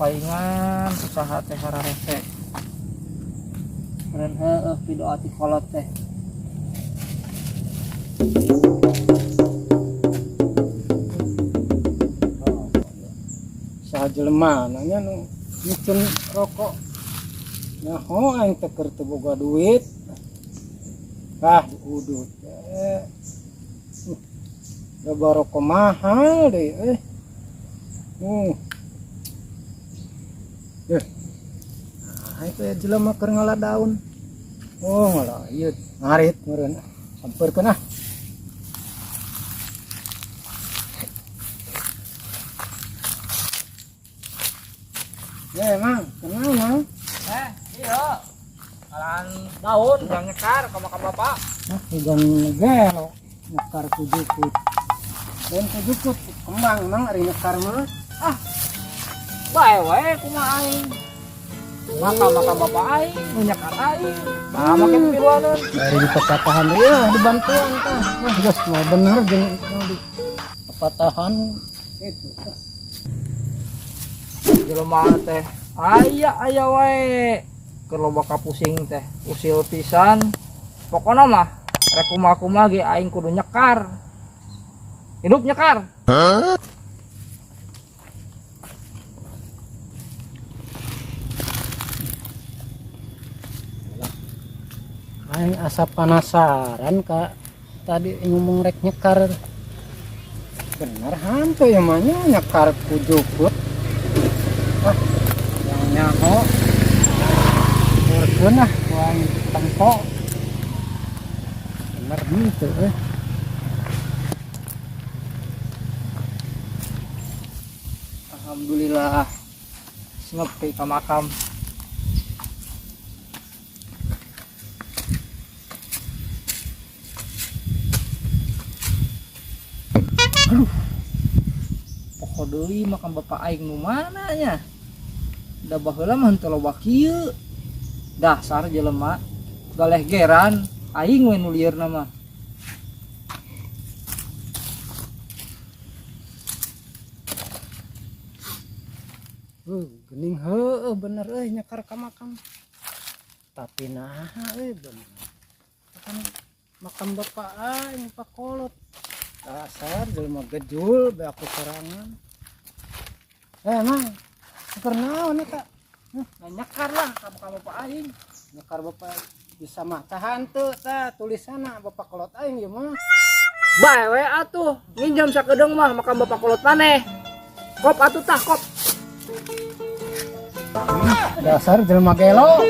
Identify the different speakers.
Speaker 1: Paingan usaha teh hararese. Meureun heueuh pidoa ti kolot teh.
Speaker 2: Saha jelema nanya nu nyucun rokok. Nyaho aing teh keur teu boga duit. Ah, diudut. Loba rokok mahal deh eh. Nah, itu ya jelema keur ngala daun. Oh, ngala ieu ngarit meureun. Sampeurkeun ah. Ya, Mang, kenal, Mang?
Speaker 1: Iya. Ngalaan daun yang nyekar ka makam bapak.
Speaker 2: Nah, pegang gelo nyekar ku jukut. Dan ku jukut kembang, Mang, ari nyekar mah.
Speaker 1: Ah. Bae wae kumaha aing. Makam-makam bapak aing, nu nyekar aing. Nah, make piluaneun.
Speaker 2: Dari di pepatahan deui ya dibantuan tah. Wah, geus mah bener jeung di pepatahan itu.
Speaker 1: Jelema teh aya aya wae keur loba kapusing teh, usil pisan. Pokona mah rek kumaha-kumaha ge aing kudu nyekar. Hidup nyekar.
Speaker 2: Huh? Aing asa penasaran ka tadi ngomong rek nyekar. Bener hantu ya mah nya nyekar ku jukut. Ah, yang nyaho. Urkeun ah ku aing tempo. Bener henteu eh.
Speaker 1: Alhamdulillah. Nepi ka makam. Aduh. Pokok deui makam bapak aing nu mana nya? Da baheula mah henteu loba kieu. Dasar jelema galeh geran aing we nu lieurna mah.
Speaker 2: Geuning heueuh bener euy nyekar ka makam. Tapi naha euy bener. Kan makam bapak aing Pak Kolot. Dasar jelema gejul be aku sorangan. Mang, nyekar naon eta?
Speaker 1: Nah, nyekar lah ka makam bapak aing.
Speaker 2: Nyekar bapak bisa mah tahan teu tah tulisanna bapak kolot aing ieu mah.
Speaker 1: Bae we atuh, nginjem sakedeung mah makam bapak kolot maneh. Kop atuh tah kop.
Speaker 2: Dasar jelema gelo.